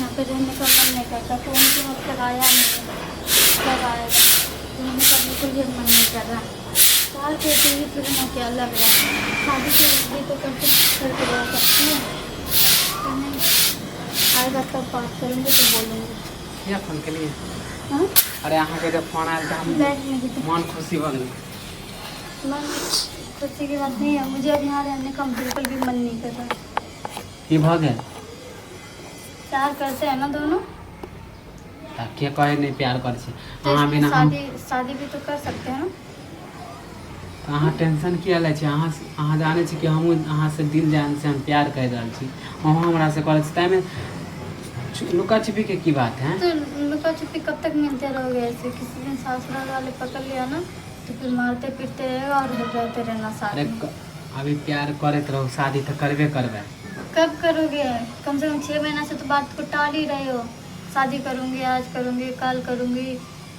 यहाँ पे रहने का मन नहीं करता। फोन क्यों अब तक आया नहीं है, कब आएगा? रहने का बिल्कुल भी मन नहीं कर रहा। प्यार करते ही फिर ना क्या लग रहा है। शादी के भी तो करते करके रह सकती हूँ। तो नहीं आएगा तब बात करूँगी तो बोलूँगी। किया फोन केलिए? हाँ। अरे अहाँके जब फोन आयल तऽ हम बैठ नहीं तो मन खुशी भऽ गेल। मन खुशी की बात नहीं है, मुझे अब यहाँ रहने का बिल्कुल भी मन नहीं कर रहा। की भऽ गेल? प्यार करते हैं ना दोनों। तऽ के कहै नहि प्यार करै छै? तो अहाँ इसमें बिना हम शादी शादी भी तो कर सकते हैं ना। तऽ अहाँ टेंशन किया लै छी? अहाँ अहाँ जानै छी कि हमहूँ अहाँसँ दिल जानसँ हम प्यार करि रहल छी, अहूँ हमरासँ करै छी, ताहिमे लुका छिपीके की बात है? तो लुका छुपी कब तक मिलते रहोगे ऐसे? किसी दिन ससुराल वाले पकड़ लिया ना तो फिर मारते पीटते रहेगा और रहते रहना साथ अरे में। अभी प्यार करैत रहू, शादी तऽ करबे करबै। कब करोगे? कम से कम 6 महीना से तो बात को टाल ही रहे हो। शादी करूंगी, आज करूंगी, कल करूंगी,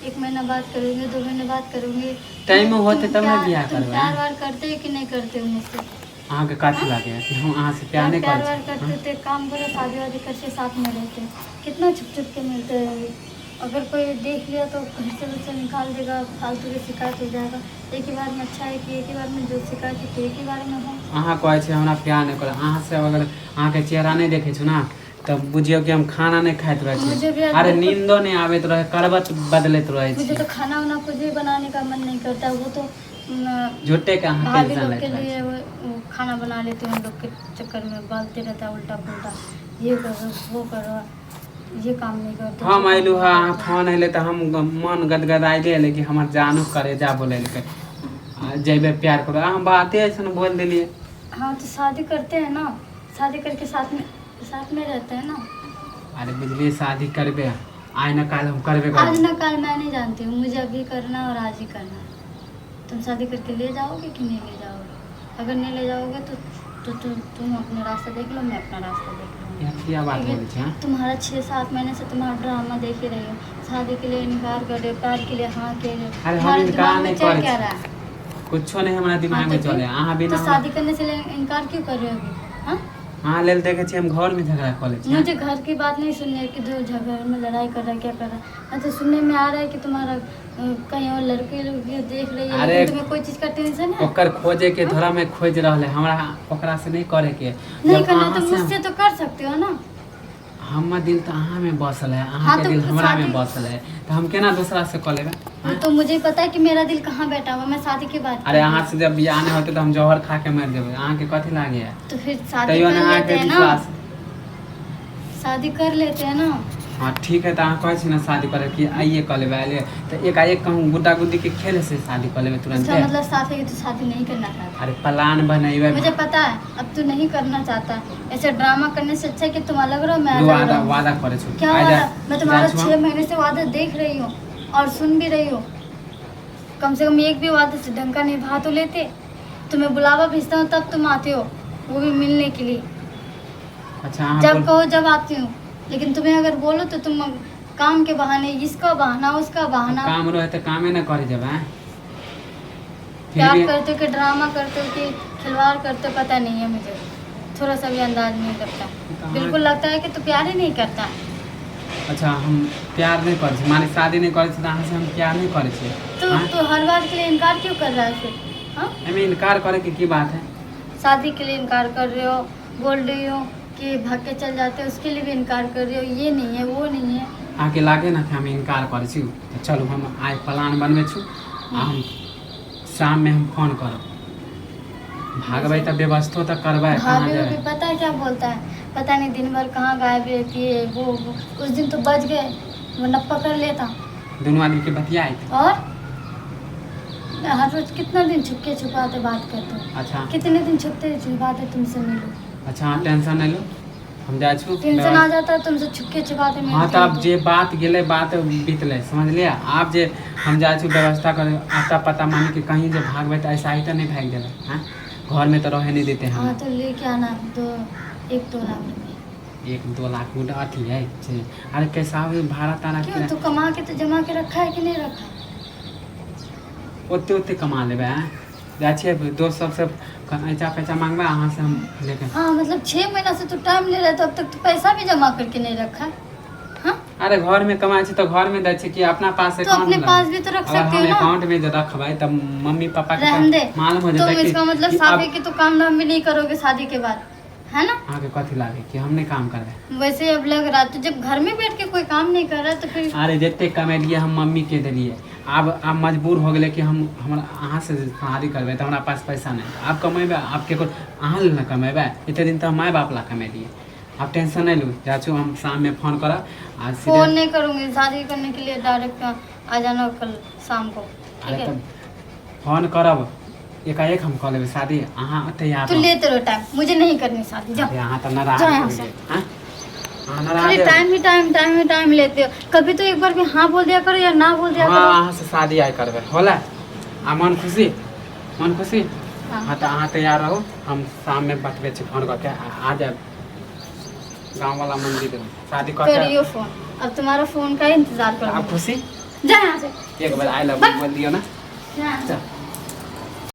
एक महीना बाद करूंगी, 2 महीने बाद करूंगी। टाइम तुम होते तब ना प्यार बियाह तुम करबै। प्यार वार करते हो कि नहीं करते हो मुझसे? अहाँके कथी लागैए कि हम अहाँसँ प्यार नहि प्यार करै वार छी? करते थे, काम करो, शादी वादी करके साथ में रहते। कितना छुप छुप के मिलते रहे। अगर कोई देख लिया तो घर से बच्चा निकाल देगा, फालतू की शिकायत हो जाएगा। एक ही बार में अच्छा है कि एक ही बार में जो शिकायत हो तो एक ही बार में हो। अहाँ कहै छी हमरा प्यार नहि करऽ। अहाँसँ अगर अहाँके चेहरा नहि देखै छी ने तऽ बुझियौ कि हम खाना नहि खाइत रहै मुझे छी। भी आज अरे बिल्कुल नींदो नहि आबैत रहै, करबट बदलैत रहै मुझे छी। तो खाना वाना कुछ भी बनाने का मन नहीं करता। वो तो न, झूठेके अहाँ भाभी टेंशन लोग लैत के रहै लिए छी। वो खाना बना लेती हूँ। उन लोग के चक्कर में बोलते रहता है उल्टा पुल्टा, ये करो, वो करो, ये काम नहीं करते, हम वो काम अयलहुँ नहीं हँ, अहाँ करते। फोन अयलै तऽ हम मन गदगदाइले एलै कि हमर जानू करेजा बोलेलकै आ जयबै प्यार करबै, अहाँ बाते अइसन बोलि देलियै। हाँ तो शादी करते हैं ना, शादी करके साथ में रहते हैं ना। अरे बुझलियै, शादी करबै, आइ ने काल्हि हम करबे आज करबै। ना कल मैं नहीं जानती हूँ, मुझे अभी करना और आज ही करना है। तुम शादी करके ले जाओगे कि नहीं ले जाओगे? अगर नहीं ले जाओगे तो तुम अपना रास्ता देख लो, मैं अपना रास्ता देख लूँगी। इएह किया बात ठीक है। बोलै छै? हँ? तुम्हारा 6-7 महीने से तुम्हारा ड्रामा देख ही रही हो। शादी के लिए इनकार कर रहे हो, प्यार के लिए हाँ कह रहे हो। अरे हम तुम्हारे इनकार दिमाग में नहीं चल करै क्या छी। रहा है? कुछो नहि हमरा हाँ दिमागमे तो चलै फिर अहाँ तो बिना हमरा। शादी करने से इनकार क्यों कर रहे हो अभी? हाँ। अहाँ लेल देखै छी हम घरमे झगड़ा कऽ लै छी। मुझे घर की बात नहीं सुननी है कि दो झगड़ में लड़ाई कर रहा है, क्या कर रहा है। हाँ तो सुनने में आ रहा है कि तुम्हारा कहीं और लड़के लोग भी देख रही है, अरे लेकिन तुम्हें कोई चीज़ का टेंशन है? ओकर खोजेके धोरामे खोजि रहल है, हमरा ओकरासँ नहि करैके। नहीं जब करना तो अहाँ से मुझसे तो कर सकते हो ना। हमर दिल तऽ अहाँमे बसल है। हाँ अहाँके तो दिल हमरामे शादी बसल है तऽ हम केना दोसरासँ कऽ लेबै? वो तो मुझे पता है कि मेरा दिल कहाँ बैठा हुआ है। मैं शादी की बात अरे कर रही अहाँ हूँ। से जब बियाह नहि होतै तऽ हम जहर खा के मरि जेबै, अहाँके कथी लागैए? तो फिर शादी तैयो कर ने लेते अहाँके हैं ना। विश्वास। शादी कर लेते हैं ना। हँ ठीक है, तऽ अहाँ कहै छी ने शादी करै कि आइए कऽ लेबै, आइए तऽ एकाएक कहूँ गुड्डा गुड्डीके खेल से शादी कऽ लेबै इसका तुरन्ते? मतलब साफ है कि तू शादी नहीं करना चाहता। अरे प्लान बनेबै। मुझे पता है, अब तू नहीं करना चाहता। ऐसे ड्रामा करने से अच्छा है कि तुम अलग रहो, मैं दू अलग वादा रहूँ। वादा करै छी। क्या आइ जा वादा? मैं तुम्हारा जाइ छी छः हम। महीने से वादा देख रही हूँ और सुन भी रही हूँ। कम से कम एक भी वादा से ढंग का निभा तो लेते। तुम्हें बुलावा भेजता हूँ तब तुम आते हो, वो भी मिलने के लिए। अच्छा अहाँ जब बोल कहो जब आती हूँ, लेकिन तुम्हें अगर बोलो तो तुम काम के बहाने, इसका बहाना, उसका बहाना। काम रहै तऽ कामे ने करै जेबै आँय? फिर प्यार भी करते हो कि ड्रामा करते हो कि खिलवाड़ करते हो, पता नहीं है मुझे। थोड़ा सा भी अंदाज नहीं लगता। तऽ बिल्कुल अहाँ लगता है कि तू प्यार ही नहीं करता। अच्छा हम प्यार नहि करै छी, माने शादी नहि करै छी तऽ अहाँसँ हम प्यार नहि करै छियै? तो आँय? तो हर बात के लिए इनकार क्यों कर रहा है फिर? हाँ। एहिमे इनकार करैके की बात है? शादी के लिए इनकार कर रहे हो, बोल रही हो कि भाग के चल जाते हो, उसके लिए भी इनकार कर रही हो, ये नहीं है, वो नहीं है। अहाँके लागे ने कि हम इनकार करै छी तऽ चलू हम आइ प्लान बनबै छी आ हम शाममे हम फोन करब। भागबै तऽ व्यवस्थो तऽ करबै, कहाँ भाभी जेबै? भी पता है क्या बोलता है? पता नहीं दिन भर कहाँ गायब रहती है वो। उस दिन तो बच गए, वरना पकड़ लेता। दुनू आदमीके बतियाइत। और हर रोज कितना दिन छुप के छुपाते बात करते हो। अच्छा। कितने दिन छुपते छुपाते तुमसे मिलूं। अच्छा अहाँ टेंशन नहि लू, हम जाइ छी। टेंशन आ जाता है तुमसे छुप के छुपाते हँ मिलती तऽ हूँ आब तो। जे बात गेलै बात बीतलै, समझलियै? आब जे हम जाइ छी व्यवस्था करै, आता पता मानि के कहीं जे भागबै तऽ ऐसा ही तऽ नहि भागि जेबै? आँय, घरमे तऽ रहै नहि देतै हाँ हमरा। तो लेके आना दो 1-2 लाख रुपए। 1-2 लाख गुड अथी है छै। अरे कैसा भी भाड़ा ताड़ा क्यों? किराया। तू कमा के तो जमा के रखा है कि नहीं रखा? ओते ओते कमा लेबै? आँय, जाइ छियै दोस्त सबसँ ऐचा पैचा मांगबै अहाँ से हम लेके। हाँ, मतलब 6 महीना से तू टाइम ले रहा है तो अब तक तू पैसा भी जमा करके नहीं रखा है। अरे घर में कमाई छी तो घर में दै छी कि अपना पास तो अकाउंट अपने में पास भी तो रख अगर सकते हम हो ना। अकाउंट में जब रखबै तब मम्मी पापा के रहने दे। तो मालूम हो तुम जेतै कि इसका मतलब कि साफ अब है कि तू काम धाम भी नहीं करोगे शादी के बाद, है ना? अहाँके कथी लागे कि हम नहीं काम करबै? वैसे अब लग रहा तो जब घर में बैठ के कोई काम नहीं कर रहा तो फिर अरे जते कमेलिए हम मम्मी के देलिए, आब आब मजबूर हो गेलै कि हम हमरा अहाँ से शादी करबै तऽ हमरा पास पैसा नहि। आब कमेबै, आब केकरो अहाँ लेल ने कमेबै? एते दिन तऽ हम माय बाप ला कमेलिए। आब टेंशन नहीं लू, चाचू हम शाम में फोन करब आ सीधे। फोन नहीं करूंगी, शादी करने के लिए डायरेक्ट आ जाना कल शाम को, ठीक अरे है? तब फोन करब, एकाएक हम कऽ लेबै शादी, अहाँ तैयार तू रहू। लेते रहो टाइम, मुझे नहीं करनी शादी, जाओ। अरे अहाँ तऽ नाराज जाओ यहाँ हो से। गेलियै, हाँ? अहाँ नाराज अरे हो? टाइम ही टाइम, टाइम ही टाइम लेते हो। कभी तो एक बार भी हाँ बोल दिया करो या ना बोल दिया हाँ करो। अहाँ से शादी आइ करबै होला, आ मन खुशी, मन खुशी। हाँ। हाँ तऽ अहाँ तैयार रहू, हम शाममे बतबै छी फोन कऽ के, आ जायब गाँव वाला मंदिर में शादी कऽ के। करियो फोन, अब तुम्हारा फोन का इंतजार आब करूंगी। खुशी? जा यहाँ से। एक बार I love you बोल दियौ ना। जा यहाँ से। चल।